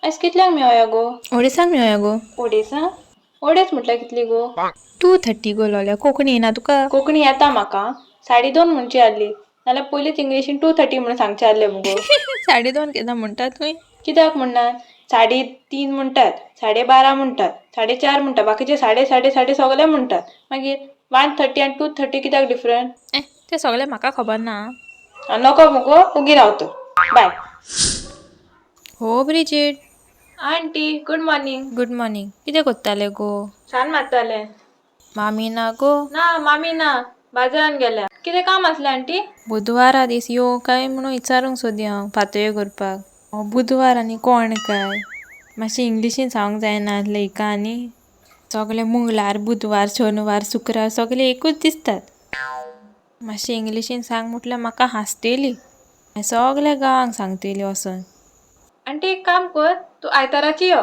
आयज कितल्यांक मेवया गो? ओडेसांक मेवया गो. ओडेसांक? ओडेस म्हटल्यार कितली गो? 2:30 गो लोल्या, कोंकणी येना तुका? कोंकणी येता म्हाका. 2:30 म्हणची आहली, नाल्यार पयलींच इंग्लिशीन 2:30 म्हणून सांगचें आहलें मुगो. 2:30 केन्ना म्हणटा तुवें? कित्याक म्हणनात? 3:30 म्हणटात, 12:30 म्हणटात, 4:30 म्हणटात, बाकीचे साडे साडे साडे सगळे म्हणटात. मागीर 1:30 आनी 2:30 कित्याक डिफरंट? ए, तें सगळें म्हाका खबर ना. नको मुगो, ओगी रावतो. बाय. हो Bridget. Aunty, good morning. Good morning. कितें कोत्तालें गो? सान्न मारतालें. मामी ना गो? ना, मामी ना, बाजारान गेल्या. कितें काम आसलें आंटी? बुधवारा दीस यो काय म्हणून विचारूंक सोदी हांव पातोळ्यो करपाक. हो बुधवार आनी कोण काय? मातशें इंग्लिशीन सांगूंक जायना आहलें हिका आनी? सगळे मंगळार, बुधवार, शनवार, शुक्रार सगळे एकूच दिसतात. मातशें इंग्लिशीन सांग म्हटल्यार म्हाका हांसतली. सगल्या गांवांक सांगतली वचोन. आंटी, एक काम कर, तूं आयताराची यो.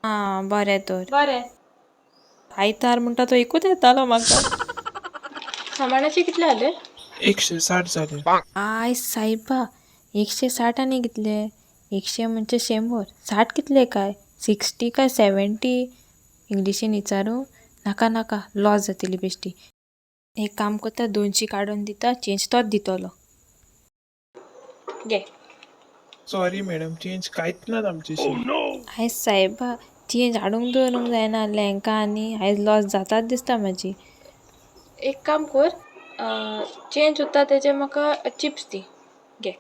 आं, बरें तर. बरें. आयतार म्हणटा तो एकूच येतालो म्हाका. सामानाचे कितले जाले? 160 जाले. I सायबा, 160 आनी कितले? 100 म्हणजे 100, 60 कितले काय? 60 काय 70? इंग्लिशीन विचारूं? नाका नाका, लॉस जातली बेश्टी. एक काम करता, 200 काडून दिता, चेंज तोच दितलो. घे. सॉरी मॅडम, चेंज कांयच ना आमचेशी. आयज सायबा, चेंज हाडूंक दवरूंक जायना आहलें हेंकां आनी आयज लॉस जाताच दिसता म्हाजी. एक काम कर, चेंज उरता तेजे म्हाका चिप्स दी. घे.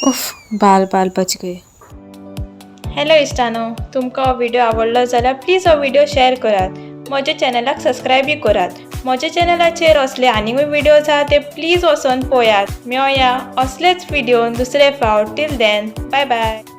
उफ, बाल बाल बच गए. हॅलो इश्टानो, तुमकां हो व्हिडिओ आवडलो जाल्यार प्लीज हो व्हिडिओ शेअर करात, म्हज्या चॅनलाक सबस्क्रायबूय करात. म्हज्या चॅनलाचेर असले आनीकूय व्हिडियोज आहा, ते प्लीज वचोन पळयात. मेवया असलेच व्हिडिओ दुसरे फावट. Till then, bye bye.